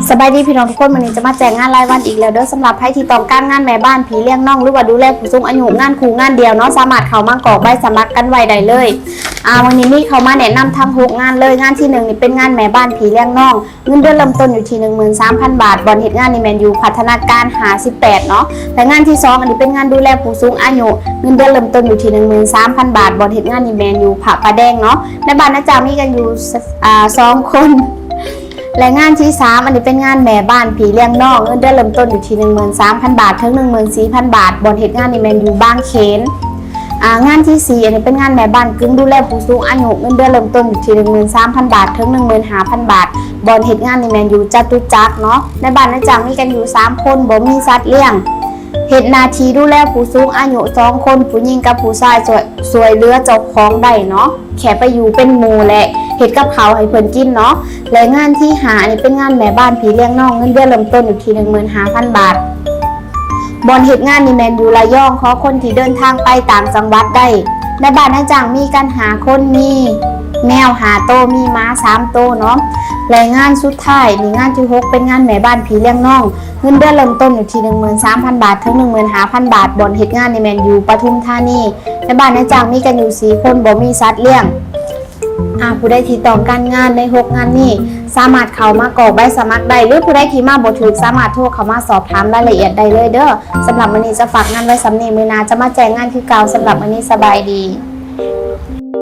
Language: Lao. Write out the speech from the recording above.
ສະບາຍດີພີ່ນ້ອງທຸກຄົນ, ມື້ນີ້ຈະມາແຈ້ງງານລາຍວັນອີກແລ້ວເດີ້. ສຳລັບໃຜທີ່ຕ້ອງການງານແມ່ບ້ານ, ພີ່ລ້ຽງນ້ອງ ຫຼືວ່າດູແລຜູ້ສູງອາຍຸ, ງານຄູ່ງານດຽວເນາະ, ສາມາດເຂົ້າມາກອກໃບສະໝັກກັນໄວ້ໄດ້ເລີຍ. ອາ ມື້ນີ້ມີເຂົ້າມາແນະນຳທັງຫົກງານເລີຍ. ງານທີໜຶ່ງນີ້ເປັນງານແມ່ບ້ານ, ພີ່ລ້ຽງນ້ອງ, ເງິນເດືອນເລີ່ມຕົ້ນຢູ່ທີ່ໜຶ່ງໝື່ນສາມພັນບາດ, ບ່ອນເຮັດງານນີ້ແມ່ນຢູ່ພັດທະນາການຫ້າສິບແປດເນາະ. ແລະງານທີສອງ ອັນນີ້ເປັນງານດູແລຜູ້ສູງອາຍຸ, ເງິນເດືອນເລີ່ມຕົ້ນຢູ່ທີ່ໜຶ່ງໝື່ນສາມພັນບາດ, ບ່ອນເຮັດງານນີ້ແມ່ນຢູ່ພະປະແດງເນາະ. ແມ່ບ້ານນາຈ້າງມີກັນຢູ່ ອາ ສອງຄົນ. ແລະງານທີສາມ ອັນນີ້ເປັນງານແມ່ບ້ານ, ພີ່ລ້ຽງນ້ອງ, ເງິນເດືອນເລີ່ມຕົ້ນຢູ່ທີ່ໜຶ່ງໝື່ນສາມພັນບາດ ເຖິງໜຶ່ງໝື່ນສີ່ພັນບາດ, ບ່ອນເຮັດງານນີ້ແມ່ນຢູ່ບາງເຂນ. ອາ ງານທີສີ່ ອັນນີ້ເປັນງານແມ່ບ້ານກຶ່ງດູແລຜູ້ສູງອາຍຸ, ເງິນເດືອນເລີ່ມຕົ້ນຢູ່ທີ່ໜຶ່ງໝື່ນສາມພັນບາດ ເຖິງໜຶ່ງໝື່ນຫ້າພັນບາດ, ບ່ອນເຮັດງານນີ້ແມ່ນຢູ່ຈະຕຸຈັກເນາະ. ແມ່ບ້ານນາຈ້າງມີກັນຢູ່ສາມຄົນ, ບໍ່ມີສັດລ້ຽງ. ເຮັດໜ້າທີ່ດູແລຜູ້ສູງອາຍຸສອງຄົນ, ຜູ້ຍິງກັບຜູ້ຊາຍ, ຊ່ວຍ ຊ່ວຍເຫຼືອເຈົ້າຂອງໄດ້ເນາະ, ແຄ່ໄປຢູ່ເປັນໝູ່ ແລະເຮັດກັບເຂົ້າໃຫ້ເພິ່ນກິນເນາະ. ແລະງານທີຫ້າ ອັນນີ້ເປັນງານແມ່ບ້ານ, ພີ່ລ້ຽງນ້ອງ, ເງິນເດືອນເລີ່ມຕົ້ນຢູ່ທີ່ໜຶ່ງໝື່ນຫ້າພັນບາດ, ບ່ອນເຮັດງານນີ້ແມ່ນຢູ່ລະຍອງ, ຂໍຄົນທີ່ເດີນທາງໄປຕ່າງຈັງຫວັດໄດ້. ແມ່ບ້ານນາຈ້າງມີກັນຫ້າຄົນ, ມີແມວຫ້າໂຕ, ມີໝາສາມໂຕເນາະ. ແລະງານສຸດທ້າຍນີ້, ງານທີຫົກ ເປັນງານແມ່ບ້ານ, ພີ່ລ້ຽງນ້ອງ, ເງິນເດືອນເລີ່ມຕົ້ນຢູ່ທີ່ໜຶ່ງໝື່ນສາມພັນບາດ ເຖິງໜຶ່ງໝື່ນຫ້າພັນບາດ, ບ່ອນເຮັດງານນີ້ແມ່ນຢູ່ປະທຸມທານີ. ແມ່ບ້ານນາຈ້າງມີກັນຢູ່ສີ່ຄົນ, ບໍ່ມີສັດລ້ຽງ. ອາ ຜູ້ໃດທີ່ຕ້ອງການງານໃນຫົກງານນີ້, ສາມາດເຂົ້າມາກອກໃບສະໝັກໄດ້ ຫຼືຜູ້ໃດທີ່ມາບໍ່ຖືກ, ສາມາດໂທເຂົ້າມາສອບຖາມລາຍລະອຽດໄດ້ເລີຍເດີ້. ສຳລັບມື້ນີ້ຈະຝາກງານໄວ້ສ່ຳນີ້, ມື້ໜ້າຈະມາແຈ້ງງານຄືເກົ່າ. ສຳລັບມື້ນີ້ສະບາຍດີ.